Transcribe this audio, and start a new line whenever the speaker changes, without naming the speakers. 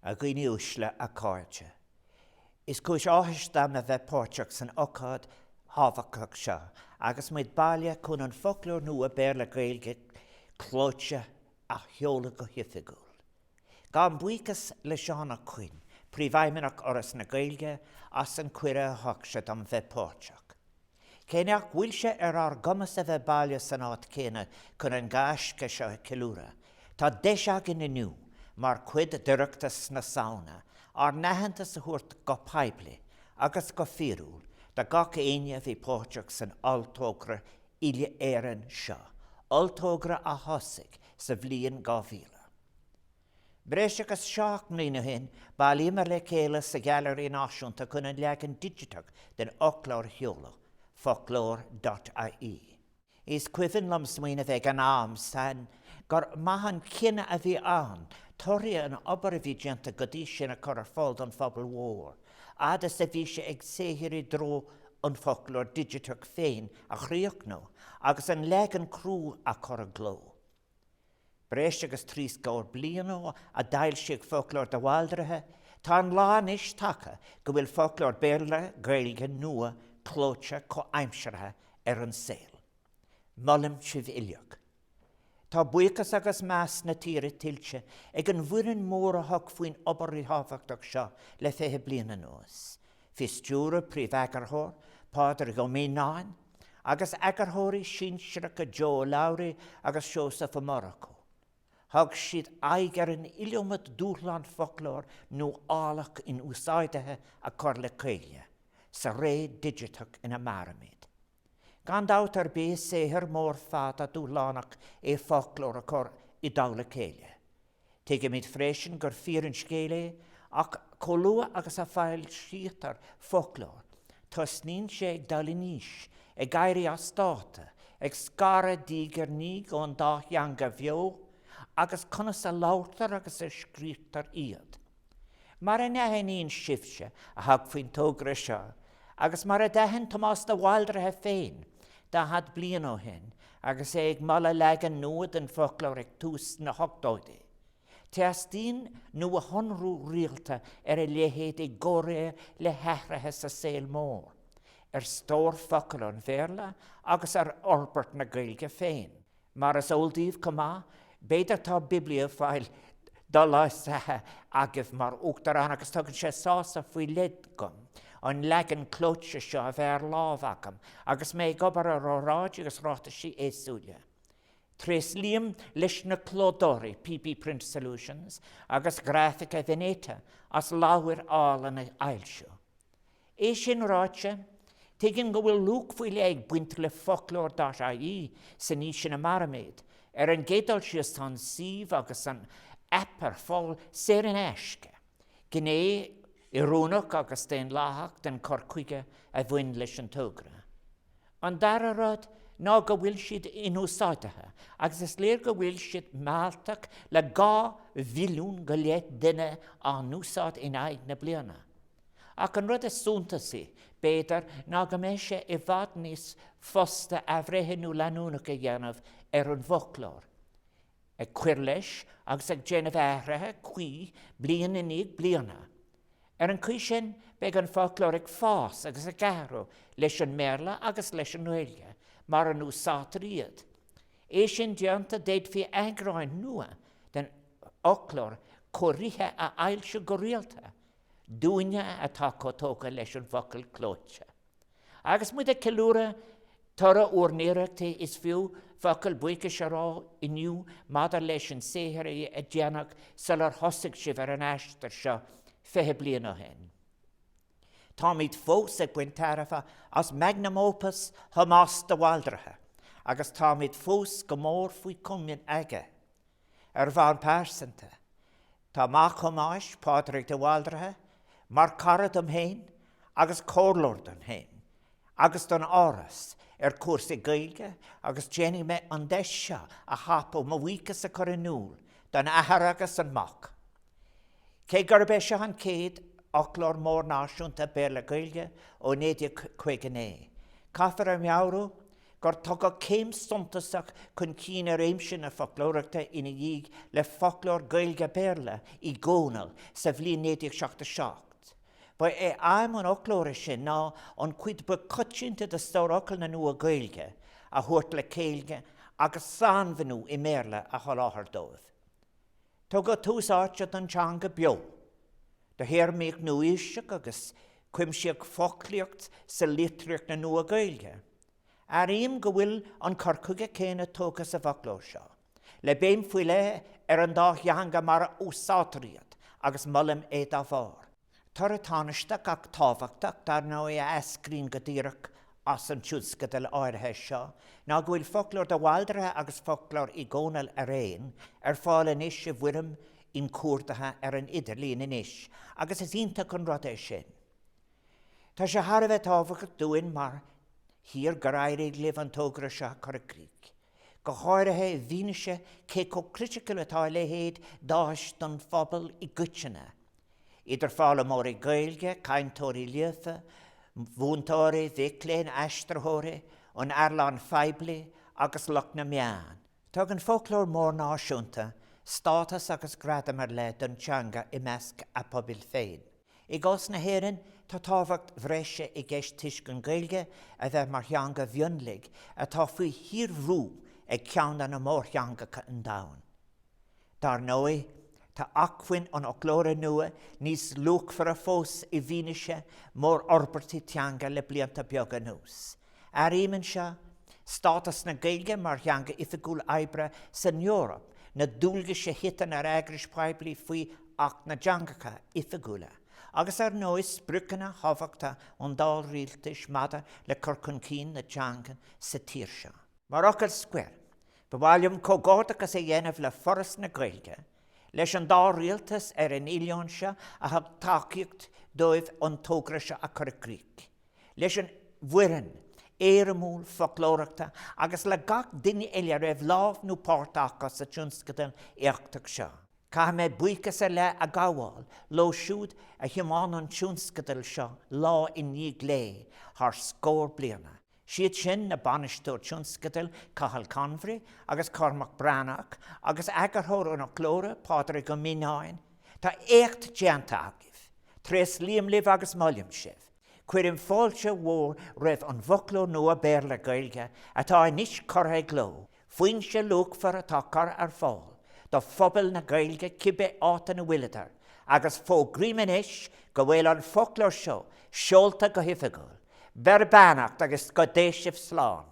A dhaoine uaisle, a chairde. Is cúis áthais dom a bheith páirteach san ocáid thábhachtach seo agus muid bailithe chun an foclóir nua Béarla-Gaeilge clóite a sheoladh go hoifigiúil. Gabhaim buíochas le Seán Ó Coinn, Príomhfheidhmeannach Fhoras na Gaeilge, as an cuireadh a thug sé dom bheith páirteach. Cé nach bhfuil sé ar ár gcumas a bheith bailithe san áit chéanna chun an gaisce seo a cheiliúradh, tá deis againn inniu, mar chuid d'Oireachtas na Samhna, ár n-aitheantas a thabhairt go poiblí agus go fíorúil do gach éinne a bhí páirteach san olltogra uile-Éireann seo, olltogra a thosaigh sa bhliain 2000. Breis agus 7 mbliana ó shin, bhailíomar le chéile sa Ghailearaí Náisiúnta chun an leagan digiteach den fhoclóir a sheoladh, foclóir dot ie. Is cuimhin liom smaoineamh ag an am san gur maith an cinneadh a bhí ann torthaí an obair a bhí déanta go dtí sin a chur ar fáil don phobal mhór, fhad is a bhí sé ag saothar i dtreo an foclóir digiteach féin a chríochnú agus an leagan crua a chur i gcló. Breis agus 30 bliain ó a d'fhoilsíodh Foclóir de Bhaldraithe, tá an lá anois tagtha go bhfuil foclóir Béarla-Gaeilge nua clóite comhaimseartha ar an saol. Molaim sibh uilig. Tá buíochas agus meas na tíre tuillte ag an bhfoireann mhór a thug faoin obair ríthábhachtach seo le 20 bliain anuas, faoi stiúradh Príomh-Eagarthóir, Pádraig Ó Mianáin, agus eagarthóirí sinsearacha Joe Ó Labhraí agus Seosamh Ó Murchú. Thug siad aghaidh ar an iliomad dúshlán foclóir nuálach inúsáidithe a chur le chéile sa ré digiteach ina mairimid. Gan dabht ar bith is saothar mór fada dúshlánach é foclóir a chur i dtoll a chéile. Tuigimid freisin gur fíor an scéal é, ach chomh luath agus a foilsítear foclóir, tosnaíonn sé ag dul in aois, ag éirí as dáta, ag scaradh diaidh ar ndiaidh ón dá theanga bheo agus conas a labhartar agus a scríobhtar iad. Mar a n-aithníonn sibhse a thug faoin togra seo, agus mar a d'aithin Tomás de Bhaldraithe féin 40 bliain ó shin agus é ag moladh leagan nua den bhfoclóir ag tús na hochtóidí, teastaíonn nuashonrú rialta ar a leithéid i gcomhréir le hathruithe sa saol mór, ar stór focal an Bhéarla agus ar fhorbairt na Gaeilge féin. Mar is eol daoibh chomh maith, b'fhéidir tá bibliophile doleigheasaithe agaibh mar Uachtarán agus tugann sé sásamh faoi leith dom an leagan clóite seo a bheith ar lámh agam agus mé ag obair ar óráidí agus ráitisí éagsúla. Tréaslaím leis na clódóirí, PB Print Solutions agus Grafica Veneta as leabhar álainn a fhoilsiú. É sin ráite, tuigim go bhfuil luach faoi leith ag baint le foclóir dot ie san aois ina mairimid. Ar an gcéad dul síos tá an suíomh agus an aip ar fáil saor in aisce, gné oiriúnach agus daonlathach den chur chuige a bhain leis an togra. An dara rud ná go bhfuil siad inúsáidithe agus is léir go bhfuil siad mealltach le 2 mhilliún go leith duine á n-úsáid in aghaidh na bliana. Ach an rud is suntasaí, b'fhéidir, ná go mbeidh sé i bhfad níos fusta athbhreithniú leanúnach a dhéanamh ar an bhfoclóir, ag cuir leis agus ag déanamh athruithe cuí bliain i ndiaidh bliana. Ar an chaoi sin, beidh an foclóir ag fás agus ag athrú leis an mBéarla agus leis an nGaeilge mar a n-úsáidtear iad. É sin déanta, d'fhéadfaí eagráin nua den fhoclóir cóirithe a fhoilsiú go rialta, Dúinne atá chomh tógtha leis an bhfocal clóite. Agus muid ag ceiliúradh toradh ár n-iarrachtaí, is fiú focal buíochais a rá inniu maidir leis an saothar a déanadh sular thosaigh sibh ar an aistear seo 20 bliain ó shin. Táimid fós ag baint tairbhe as magnum opus Thomáis de Bhaldraithe agus táimid fós go mór faoi chomaoin aige. Ar bhonn pearsanta, tá mac Thomáis, Pádraig de Bhaldraithe, mar chara dom féin agus comhairleoir dom féin agus don Áras ar chúrsaí Gaeilge agus déanfaidh mé an deis seo a thapú mo bhuíochas a chur in iúl don athair agus an mac. Cé gurb é seo an chéad fhoclóir mór náisiúnta Béarla-Gaeilge ó 1959, caithfear a mheabhrú. gur tugadh céim suntasach chun cinn i réimse na foclóireachta ina dhiaidh le Foclóir Gaeilge-Béarla Uí Dhónaill sa bhliain 1977. Ba é aidhm an fhoclóra sin ná an chuid ba choitianta de stór fhocal na Nua-Ghaeilge a thabhairt le chéile agus sainmhíniú i mBéarla a sholáthar dóibh. Tugadh tús áite don teanga beo, do théarmaíocht nua-aoiseach agus cuimsíodh foclaíocht sa litríocht na Nua-Ghaeilge. Airím go bhfuil an cur chuige céanna tógtha sa bhfoclóir seo, le béim faoi leith ar an dá theanga mar a úsáidtear iad, agus molaim é dá bharr. Toradh tánaisteach ach tábhachtach, dar ndóigh, a eascraíonn go díreach as an tionscadal áirithe seo ná go bhfuil Foclóir de Bhaldraithe agus Foclóir Uí Dhónaill araon ar fáil anois i bhfoirm inchuardaithe ar an idirlíon anois agus is iontach an rud é sin. Tá sé thar a bheith tábhachtach dúinn mar thír gur éirigh libh an togra seo a chur i gcrích, go háirithe i bhfianaise cé chomh criticiúil atá a leithéid d'áis don phobal i gcoitinne. Idir foghlaimeoirí Gaeilge, cainteoirí líofa, mhúinteoirí, mhic léinn, aistritheoirí, an earnáil phoiblí agus lucht na meán. Tugann foclóir mór náisiúnta stádas agus gradam ar leith don teanga i measc a pobail féin. I gcás na hÉireann, tá tábhacht bhreise i gceist toisc an Ghaeilge a bheith mar theanga mhionlaigh atá faoi shíorbhrú ag ceann de na mórtheangacha an domhain. Dar ndóigh, tá acmhainn an fhoclóra nua níos luachmhaire fós i bhfianaise mórfhorbairtí teanga le blianta beaga anuas. Áirím anseo stádas na Gaeilge mar theanga oifigiúil oibre san Eoraip, na dualgais a thiteann ar eagrais poiblí faoi Acht na dTeangacha Oifigiúla, agus ar ndóigh spriocanna thábhachtacha an dá rialtais maidir le cur chun cinn na teanga sa tír seo. Mar fhocal scoir, Ba mhaith liom comhghairdeachas a dhéanamh le Foras na Gaeilge, leis an dá rialtas ar an oileán seo a thug tacaíocht dóibh an togra seo a chur i gcrích, leis an bhfoireann éirimiúil foclóireachta agus le gach duine eile a raibh lámh nó páirt acu sa tionscadal éachtach seo. Caithfidh mé buíochas ar leith a ghabháil leo siúd a thiomáin an tionscadal seo lá i ndiaidh lae thar scór bliana. Siad sin na Bainisteoir Tionscadail Cathal Convery agus Cormac Breathnach agus Eagarthóir an Fhoclóra, Pádraig Ó Mianáin. Tá éacht déanta agaibh. Tréaslaím libh agus molaim sibh. Cuirim fáilte mhór roimh an bhfoclóir nua Béarla-Gaeilge atá anois curtha i gcló. Foinse luachmhar atá curtha ar fáil do phobal na Gaeilge cibé áit ina bhfuileadar, agus fógraím anois go bhfuil an foclóir seo seolta go hoifigiúil. Beir beannacht agus go dté sibh slán.